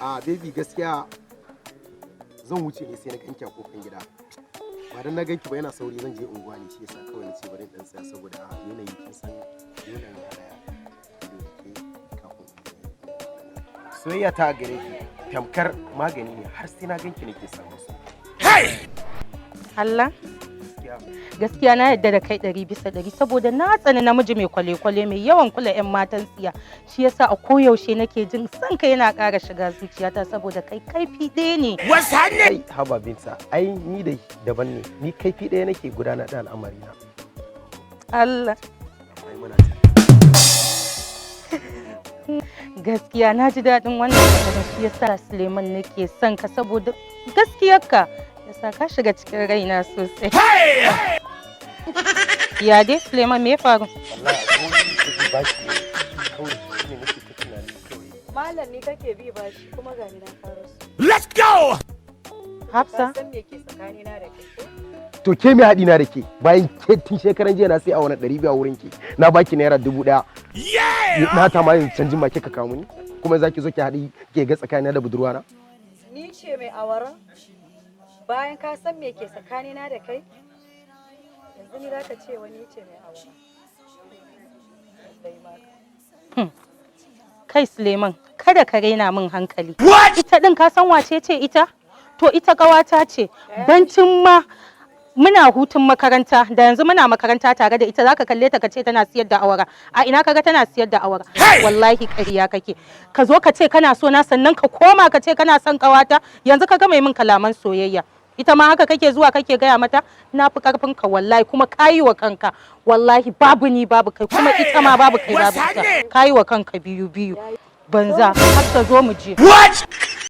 A baby, gaskiya zan wuce ne sai na ganki a kofar gida. Ba dan na ganki ba, yana sauri zan je unguwa ne, shi yasa kawai na ce bari in dan tsaya, saboda yanayi, kin san dole ne haɗa ido da ke kafin in je. Soyayya ta gare ki tamkar magani ne, har sai na ganki nake samu su. Allah. Gaskiya. Gaskiya na yadda da kai 100%, saboda na tsani namiji mai kwale-kwale, mai yawan kula 'yan matan tsiya. Shi yasa a koyaushe nake jin son ka yana ƙara shiga zuciyata, saboda kai kaifi ɗaya ne. Ai haba Binta, ai ni da daban ne, ni kaifi ɗaya nake gudanar da al'amari na. Allah. Ai muna tare. Gaskiya na ji daɗin wannan magana. Shi yasa Suleiman nake son ka, saboda gaskiyarka yasa ka shiga cikin raina sosai. Ya dai Suleiman, me ya faru? Wallahi akwai wani da bashi ne kawai, shine nake ta tunani kawai. Malam, ni kake bi bashi, kuma ga ni na fara su. Let's go! Hafsa. Ka san me ke tsakanina da kai ko? To ke, me haɗi na da ke, bayan ke tun shekaran jiya na sai a wani 200 a wurin ki, na baki ₦1,000? Yeah! Na ta ma yin canjin ma kika kawo mini, kuma zaki zo ki haɗi ke ga tsakanina da budurwana? Ni ce mai awara? Bayan ka san me ke tsakanina da kai? Yanzu ni zaka ce wani ce mai awara. Sai ma. Kai Suleiman, kada ka raina min hankali. What? Ita din ka san wace ce ita? To ita ƙawata ce. Bancin ma muna hutun makaranta da yanzu muna makaranta tare da ita, zaka kalle ta ka ce tana siyar da awara. A ina kaga tana siyar da awara? Wallahi ƙarya kake. Ka zo ka ce kana so na, sannan ka koma ka ce kana son ƙawata. Yanzu ka ga mai min kalaman soyayya. Ita ma haka kake zuwa kake gaya mata? Na fi karfin ka wallahi, kuma kayi wa kanka. Wallahi babu ni babu kai, kuma ita ma babu kai babu ita. Kayi wa kanka biyu biyu. Banza, har ka zo mu je. What?